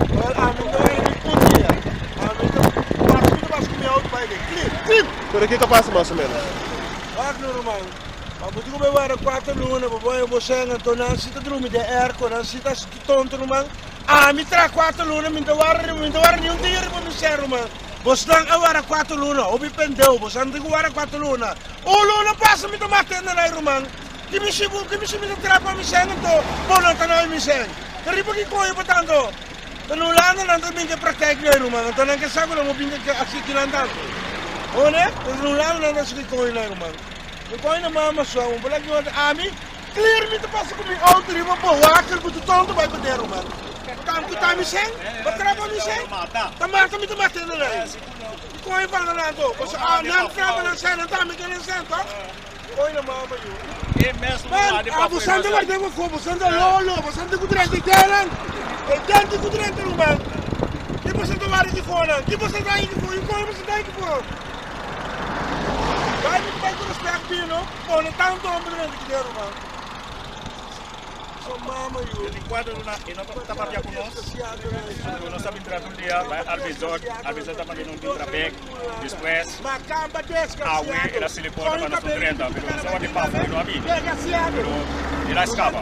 Wel, ami no era ni un dia. Ami ta pasa mi ta pasa ku mi auto bai den. Klim, klim! Pero kiko pasa mas o menos? Wak no ruman, pa bo tin ku bai wara kuater luna pa bo haña bo sèn anto nan si ta drumi den airco, nan si ta hasi tonto ruman. Ami traha kuater luna mi no ta wara riba, mi no ta wara ni un dia riba mi sèn ruman. Bosnan a wara kuater luna, hopi pendeu, bosnan tin ku wara kuater luna. Un luna pasa mi ta mata hende nan ruman. Ki mi si bo, ki mi si mi ta traha pa mi sèn anto bo no ta na mi sèn. Ta riba ki koño pa tanto? Ta na Hulanda nan ta bin ke praktijk nei ruman, anto nan ke sa ku nan bo bin ke hasi kinan tanto. Hone? Ta na Hulanda nan ta hasi ki koño nei ruman. Mi koño na mama sua, un por laki wak ami clear mi ta pasa ku mi auto riba bewaker ku ta tonto bai paden ruman. Tan ku ta mi sèn? Bo traha pa mi sèn? Ta mata mi ta mata hende nei. Ki koño pa nan anto? Pasobra nan traha pa nan sèn, nan tambe ke nan sèn tok? Oi na mama yo. Man, a bo santa guarda bo fo, bo santa lolo, bo santa ku drenta e denan. E dente ku drenta ruman. Ki bo santa guarda ki fo nan? Ki bo santa ai ki fo? Yu koe bo santa ai ki fo? Bai mi bai ku respect bino, pone tanto hombre drenta ki den ruman. So mama yo. Di kuater luna e no ta papia ku nos. Anto nos a bin traha tur dia bai Arbeidzorg. Arbeidzorg ta manda nos bin traha bek. Despues awe el a sali porta pa nos no drenta pero nos a wak e pafo e no a bini. Pero el a skapa.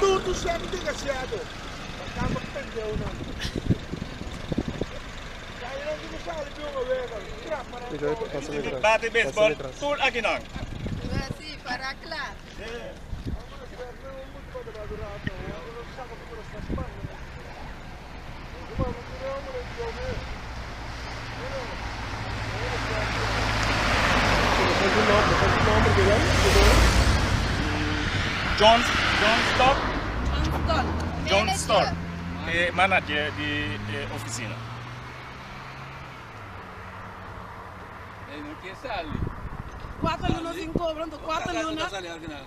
Bate beisbòl tur akinan. John John Stock John Stock e manager di e oficina. Kuater luna sin kobra anto kuater luna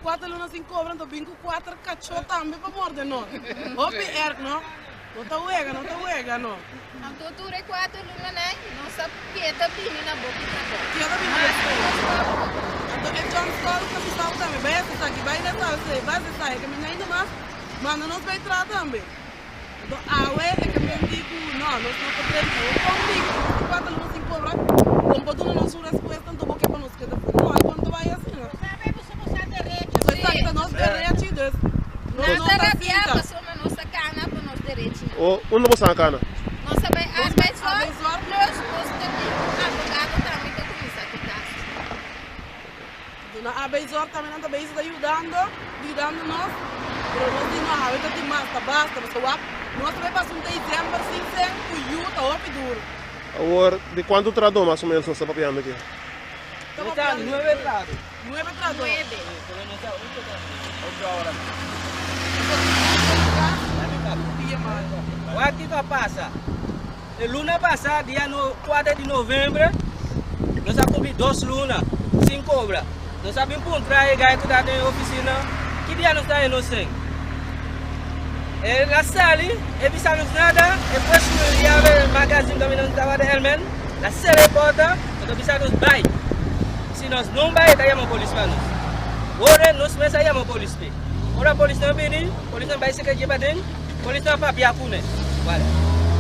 kuater luna sin kobra anto bin ku kuater kachó tambe pa morde nos. Hopi erg no. No ta wega no ta wega no. Anto tur e kuater lunanan nos a keda bini na boki trabou. Keda bini na Mas ku nos stòp kobra. Anto e John Stoll ta bisa bo tambe bai hasi esaki bai na tal sei bai hasi esaki ke mi ainda mas manda nos bai traha tambe. Anto awe e ke men di ku no nos no ta drenta. Bo kon di ku nos tin kuater luna sin kobra kon bo duna nos un respuesta anto bo ke pa nos keda fo. No e kon ta bai asina. Pasobra esaki ta nos derechi dus nos Nan no ta ta rabia sinta. pasobra nos ta kana pa nos derechinan. O unda bo sa kana? Nos ta bai Nos bai arbeidzorg arbeidzorg. plus nos ta tin un abogado tambe ta kuminsá ku kaso. Na arbeidzorg tambe nan ta bezig ta yudando, yudando nos, pero nos di no awe ta tin mas, ta basta, pasobra wak nos ta bai pasa un december sin sen ku yu ta hopi duro. Awor, di kuantu trahadó mas o menos nos ta papiando aki? Ta Nos ta papiando nuebe trahadó. nuebe trahadó. Nuebe. Pero nos ta ocho tambe. Ocho ahora. Wak kiko a pasa. E luna pasa, dia no kuater di november, nos a kumpli dos luna sin kobra. Nos a bin puntra e gai ku ta den e ofisina, ki dia nos ta haña nos sen? El a sali, e bisa nos nada, e pues ku e yabe e magazin kaminda nos tabata Elmen, el a sera e porta, e ta bisa nos bai. Si nos no bai, e ta yama polis pa nos. Ora nos mes a yama polis p'e. Ora polisnan bini, polisnan bai seka dje paden. Polisnan papia ku ne. Wala.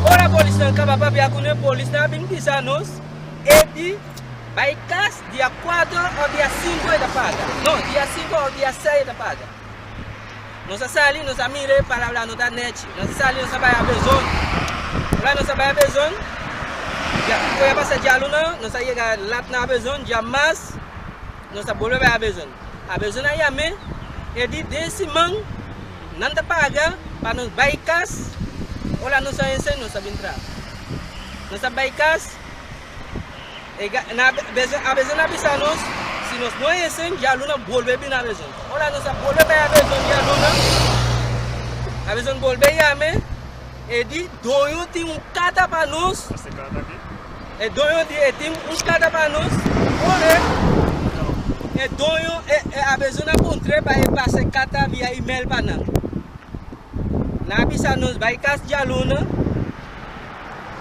Ora polisnan kaba papia ku ne, polisnan a bin bisa nos e di bai kas dia kuater o dia sinku e ta paga. No, dia sinku o dia seis e ta paga. Nos a sali, nos a mira e palabra no ta nechi. Nos a sali, nos a bai Abezon. Ora nos a bai Abezon, ya, ku ya pasa djaluna, nos a yega lat na Abezon, djamas nos a bolbe bai Abezon. Abezon a yam'é, e di den siman. Nan ta paga pa nos bai kas, ora nos a hese nos ta bin traha. Nos ta bai kas, e na abezon a bisa nos si nos no hese djaluna bolbe bin abezon. Ora nos a bolbe bai abezon djaluna, abezon bolbe yame, e di doño tin un kata pa nos, e doño di e tin un kata pa nos, ora e doño e abezon a puntr'e pa e pasa e kata via email pa nan. Nan a bisa nos bai kas djaluna,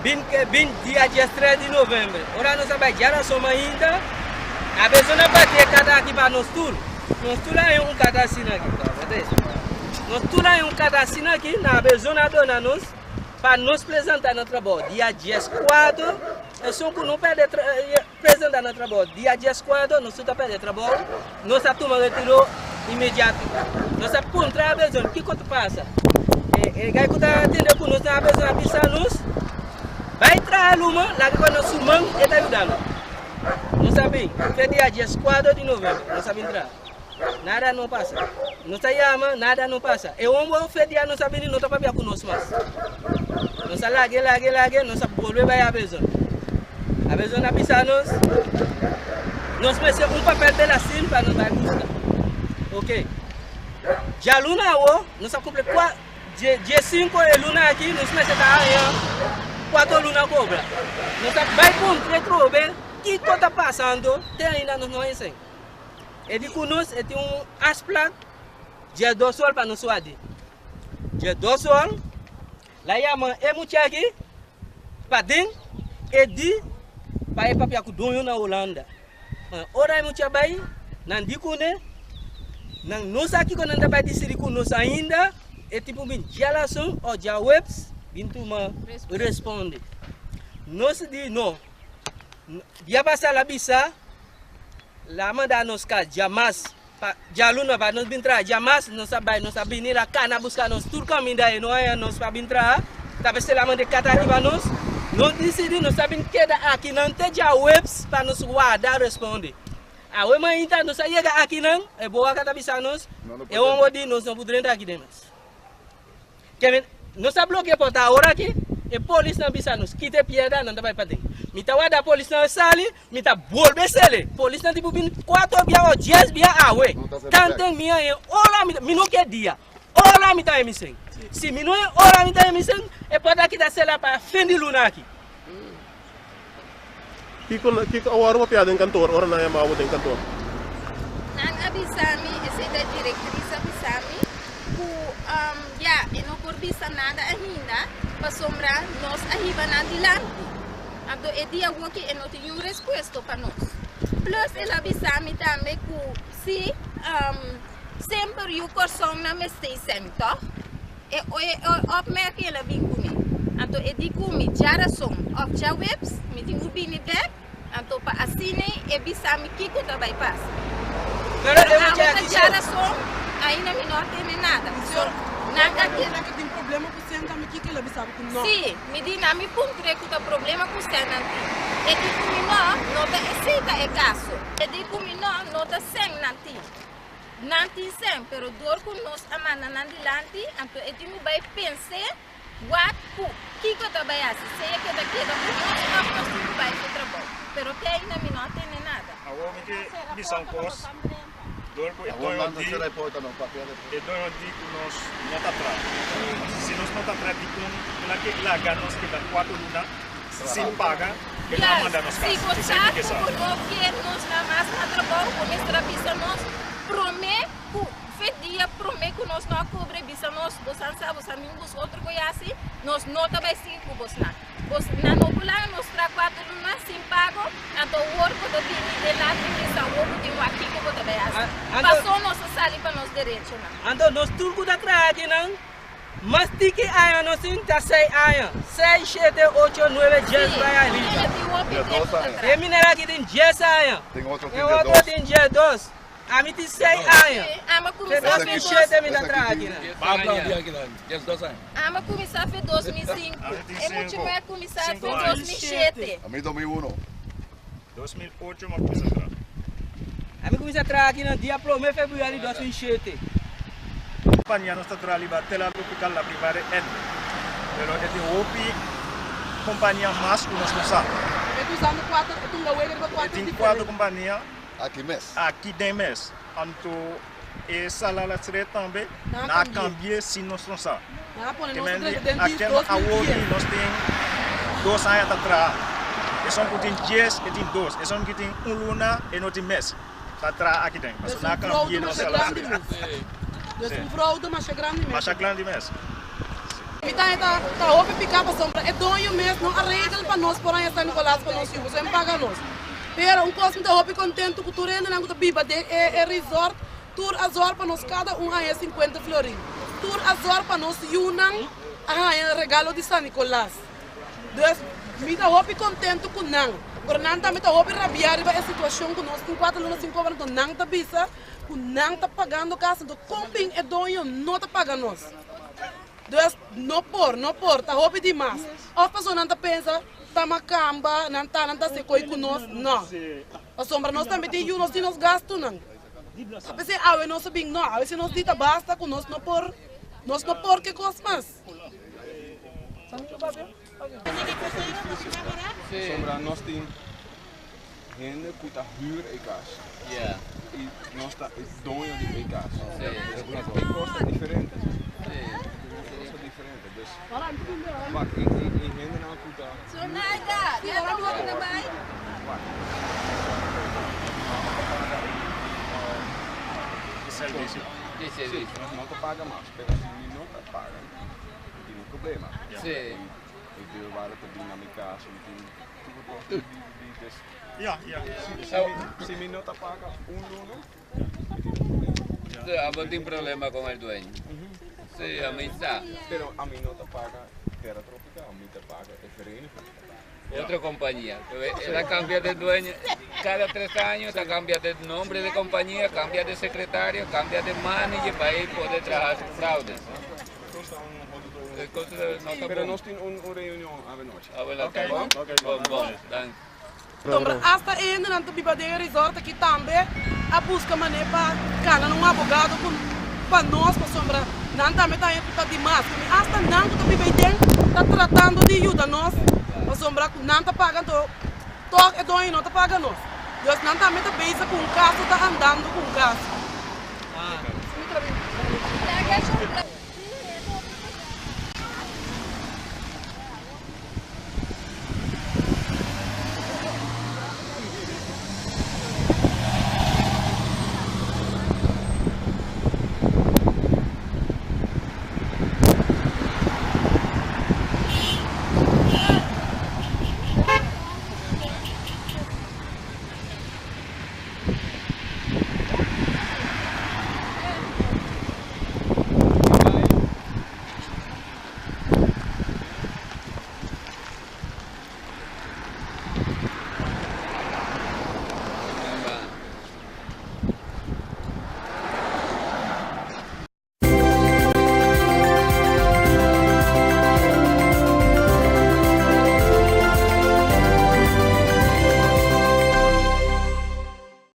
bin bin dia diestres di november. Ora nos a bai djarason mainta, abezon a bati e kata aki pa nos tur. Nos tur a haña un kata asina aki. Nos tur a haña un kata asina aki, nan abezon a dona nos. Pa nos presenta na trabou dia 14, esun ku no perde presenta na trabou dia 14, nos tur ta perde trabou, nos ta tuma retiro inmediato. Nos a puntra Abelson kiko ta pasa. E gai ku ta atende ku nos na Abelson a bisa nos, bai traha luma, laga ku nos ruman e ta yuda nos. Nos a bin, fe dia 14 di november, nos a bin traha. Nada no pasa. Nos ta yama, nada no pasa. E homber fe dia nos a bini no ta papia ku nos mas. Nos a lage, lage, lage, nos a bolbe bai Abelson. Abelson a bisa nos, nos mester un papel belasting pa nos bai buska. Ok. Djaluna awo, nos a kumpli kwa, dje 5 e luna aki, nos mester ta haña 4 luna kobra. Nos a bai puntra trobe kiko ta pasando, te ainda nos no haña esei. E di ku nos e tin un afspraak dje dos or pa nos wadi. Dje dos or la yama e mucha aki paden e di pa e papia ku doño na Hulanda. Ora e mucha bai nan di kuné nan no sa kiko nan ta bai disidi ku nos ainda e tipo bin djalason o djaweps bin tuma responde. Nos di no. Dia pasa la bisa La manda nos kas djamas pa djaluna pa nos bin traha djamas nos a bai nos a bini la kana buska nos tur kaminda e no haña nos pa bin traha ta p'esei la manda e kata aki pa nos nos disidi nos ta bin keda akinan te djaweps pa nos warda responde awe mainta nos a yega akinan e boa ta bisa nos e homber di nos no por drenta aki den mes. Kevin, nos a blokia porta awor aki, e polisnan bisa nos kita e piedra, nan ta bai paden. Mi ta warda polisnan a sali, mi ta bolbe sele. Polisnan tin por bini kuater bia o dies bia awe. Tanten mi a e ora mi ta, mi no ke dia, ora mi ta e mi sen. Si mi no e ora mi ta e mi sen, e porta aki ta sela pa fin di luna aki. Kiko, kiko awor bo pia den kantor, ora nan yama bo den kantor? Nan a bisa mi, esei ta directriz a bisa mi, ku ya, e no por bisa nada ainda, pasobra nos a hiba nan dilanti. Anto e dia awoki e no tin niun respuesto pa nos. Plus el a bisa mi tambe ku si semper yu Kòrsou nan mester sèn, tòg? E opmerking el a bin ku mi. Anto e di ku mi djarason òf djaweps mi tin ku bini bèk, anto pa asina e bisa mi kiko ta bai pasa. Pero Pero awe ta djarason, ainda mi no a tene nada. So, nan a Nan ke tin problema ku sèn tambe kiko el a bisa bo ku no? Sí, mi di nan mi puntr'é ku ta problema ku sèn nan tin. E di ku mi no, no ta esei ta e kaso. E di ku mi no, no ta sèn nan tin. Nan tin sen, pero dor ku nos a manda nan dilanti, anto e tin ku bai pens'é wak ku kiko ta bai hasi, sea ke ta keda ku nos òf nos tin ku bai ku trabou. Pero te ainda mi no a tende nada. Awor mi ke bisa un kos, dor ku e doño di, e doño di ku nos no ta tra. Si nos no ta tra dikon el a ke laga nos keda kuater luna sin paga? E no a manda nos Si kas. bo Esei sa mi ke ku sa. bo no kier nos na mas na trabou, bo mester a bisa nos promé ku fe dia promé ku nos no a kobre, bisa nos, bosan sa, bosan bin buska otro ku yasi, nos no ta bai sigui ku bosnan. Bosnan no por laga nos tra kuater luna sin pago, anto awor bo ta bini den lat i bisa awor bo tin wak kiko bo ta bai hasi. Pasó nos a sali pa nos derechonan. Anto nos tur ku ta traha akinan Mas tiki aña nos tin ta sei aña, seis, shete, ocho, nuebe, djes bai ariba. E miner aki tin djes aña, e otro tin 12, ami tin sei aña. Fe 2007 mi ta traha aki nan. Ami kuminsá fe 2005, e mucha muhé kuminsá fe 2007. Ami 2001. 2008 mi a kuminsá traha. Ami kuminsá traha aki nan dia promé febrüari 2007. Kompania nos ta traha riba Tela Tropical La Privare N. Pero e tin hopi kompania mas ku nos no sa. E ta usando kuater, e tunga wega riba E kuater tin diferente. kuater kompania Aki mes. aki den mes. Anto e sala la sre tambe Nan a nan a kambi'é. kambi'é sin nos no sa. Nan a pone Te nos men di drenta den di akel dos mil awor dies. di nos tin dos aña ta traha. Esun ku tin djes e tin dos, esun ku tin un luna e no tin mes ta traha aki den. Dus Pasobra nan un a fraude kambi'é nos masha sala grandi sre. mes. Dus un fraude masha grandi mes. Masha grandi mes. Mi ta ta ta hopi piká pasobra e doño mes no a regel pa nos por haña San Nicolas pa nos yu, pasobra e paga nos. Pero un kos mi ta hopi kontentu ku tur hendenan ku ta biba den e e resort tur a zòrg pa nos kada un haña 50 florin. Tur a zòrg pa nos yunan. a haña regalo di San Nicolas. Dus mi ta hopi kontentu ku nan, pero nan tambe ta hopi rabiá riba e situashon ku nos tin kuater luna sin kobra, anto nan ta bisa ku nan ta pagando kas, anto kon bin e doño no ta paga nos? Dus no por, no por, ta hopi dimas. Òf pasobra nan ta pensa ta makamba, nan ta nan ta hasi koi ku nos? No. Pasobra nos tambe tin yu, nos tin nos gastunan. Ta p'esei awe nos a bin, no, awe si nos di ta basta ku nos no por, nos no por ke kos mas. Pasobra nos tin hende ku ta hür e kas i nos ta e doño di e kas. E kos ta diferente. E kos ta diferente. Dus wak e hendenan ku ta hür e kas. Wak. Si, nos no ta paga mas, pero si mi no ta paga. Mi tin un problema. Sí. E deurwaarder ta bin na mi cas, mi tin tur cos di di des. Ja, ja. Si, si, mi, si mi no ta paga un luna, mi tin un problema. Sí, abo tin problema con el dueño. Sí, a mi sa. Pero ami no ta paga Terra Tropical, mi ta paga e vereniging. Otra compañía. Él a cambia de dueño cada 3 años, ta cambia de nombre de compañía, cambia de secretario, cambia de manager pa él poder trabajar sus fraudes. Pero nos tin un reunion avenochi. Awe la tarde. Bon, bon. Dank. Pasobra asta e hendenan ta biba den e resort aki tambe a buska manera pa gana un abogado ku pa nos pasobra nan tambe ta haña ku ta dimas. Mi asta nan ku ta biba ei den ta tratando di yuda nos pasobra ku nan ta paga anto tòg e doño no ta paga nos. Dus nan tambe ta bezig ku un kaso ta andando ku un kaso.